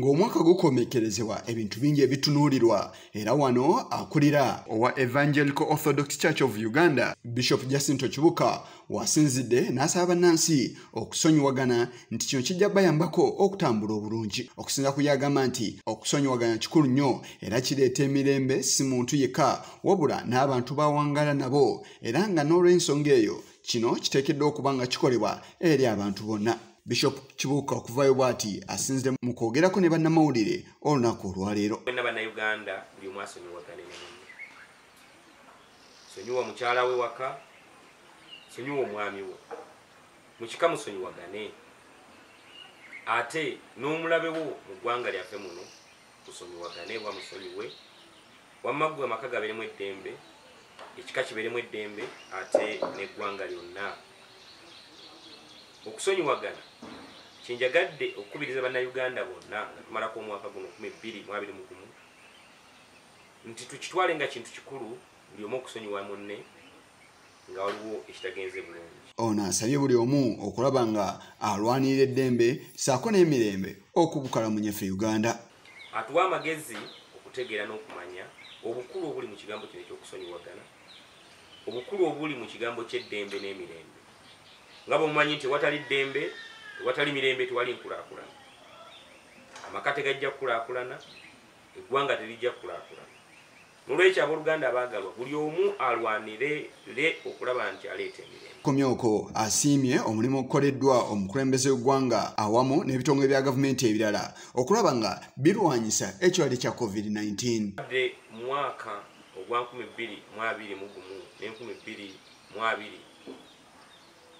Ng'omwaka gukomekerezebwa ebintu bingi ebitunuulirwa, era wano akulira owa Evangelical Orthodox Church of Uganda Bishop Jacinto Kibuka wasinzidde n'asaba bannansi okusonyiwagana nti kino kijja bayambako okutambula obulungi. Okusinza ku yagamba nti okusonyiwagana kikulu nnyo era kireeta emirembe si muntu yekka wabula n'abantu bawangala nabo, era nga n'olw'ensonga eyo kino kiteekeddwa okuba nga kikolebwa eri abantu bonna. Bishop Kibuka okuvayo bw'ati asinzidde mu kwogerako ne bannamawulire olunaku olwaleero. Bonna Bannayuganda buli omu asonyiwagane ne munne. Sonyiwa mukyala we waka, sonyiwa omwami wo, mu kika musonyiwagane, ate n'omulabe wo mu ggwanga lyaffe muno musonyiwagane, oba musonyiwe. Wamma ggwe amaka gabeeremu eddembe, ekika kibeeremu eddembe, ate n'eggwanga lyonna. Okusonyiwagana kyenjagadde okukubiriza Bannayuganda bonna nga tumalako omwaka guno 2021 nti tukitwale nga kintu kikulu buli omu okusonyiwa munne nga waliwo ekitagenze bulungi. Ono asabye buli omu okulaba nga alwanirira eddembe ssaako n'emirembe okubukala mu nyaffe Uganda. Atuwa amagezi okutegeera n'okumanya obukulu obuli mu kigambo kino eky'okusonyiwagana, obukulu obuli mu kigambo ky'eddembe n'emirembe. Nga bw'omumanyi nti ewatali ddembe, ewatali mirembe, tewali nkulaakulana. Amaka tegajja kukulaakulana, eggwanga terijja kukulaakulana. Nolwekyo abooluganda abaagalwa, buli omu alwanire okulaba nti aleeta emirembe. Komyoko asiimye omulimu ogukoleddwa omukulembeze w'eggwanga awamu n'ebitongole bya gavumenti ebirala okulaba nga birwanyisa ekirwadde kya COVID-19. Badde mwaka ogwa 2021 ne 2020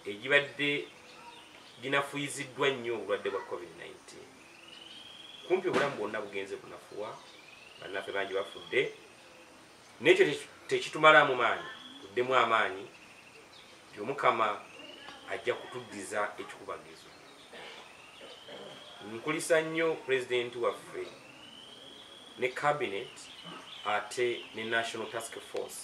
egibadde ginafuyiziddwa nnyo obulwadde bwa COVID-19. Kumpi obulamu bwonna bugenze bunafuwa, bannaffe bangi bafudde, n'ekyo tekitumalamu maanyi, tuddemu amaanyi nti Omukama ajja kutuddiza ekikubagizo. Nkulisa nnyo pulezidenti waffe ne cabinet ate ne National Task Force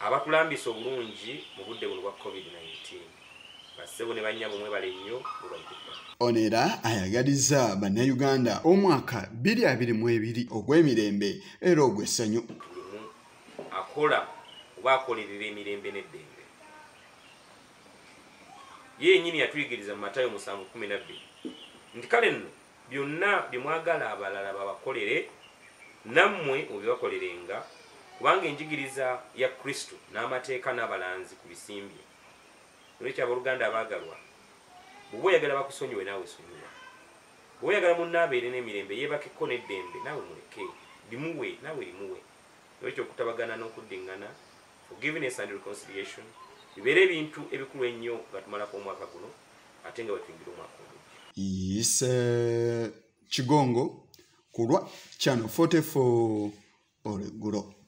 abatulambisa obulungi mu budde buno bwa COVID-19. Bassebo ne bannyabo mwebale nnyo, mubalidde. Ono era ayagalizza Bannayuganda omwaka 2022 ogw'emirembe era ogw'essanyu. Buli omu akola oba akolerera emirembe n'eddembe. Ye yennyini yatuyigiriza mu Matayo 7:12 nti kale nno byonna bye mwagala abalala babakolere nammwe mubibakolerenga, kubanga enjigiriza ya Kristo n'amateeka n'abalanzi ku bisimbye. Nolwekyo abooluganda abaagalwa, bw'oba oyagala bakusonyiwe naawe sonyiwa, bw'oba oyagala munno abeere n'emirembe yeebakeko n'eddembe naawe muleke, limuwe naawe limuwe. Nolwekyo okutabagana n'okuddiŋŋana, forgiveness and reconciliation, bibeere ebintu ebikulu ennyo nga tumalako omwaka guno ate nga bwe tuyingira omwaka omuggya. Ise Kigongo ku lwa Channel 44 olweggulo.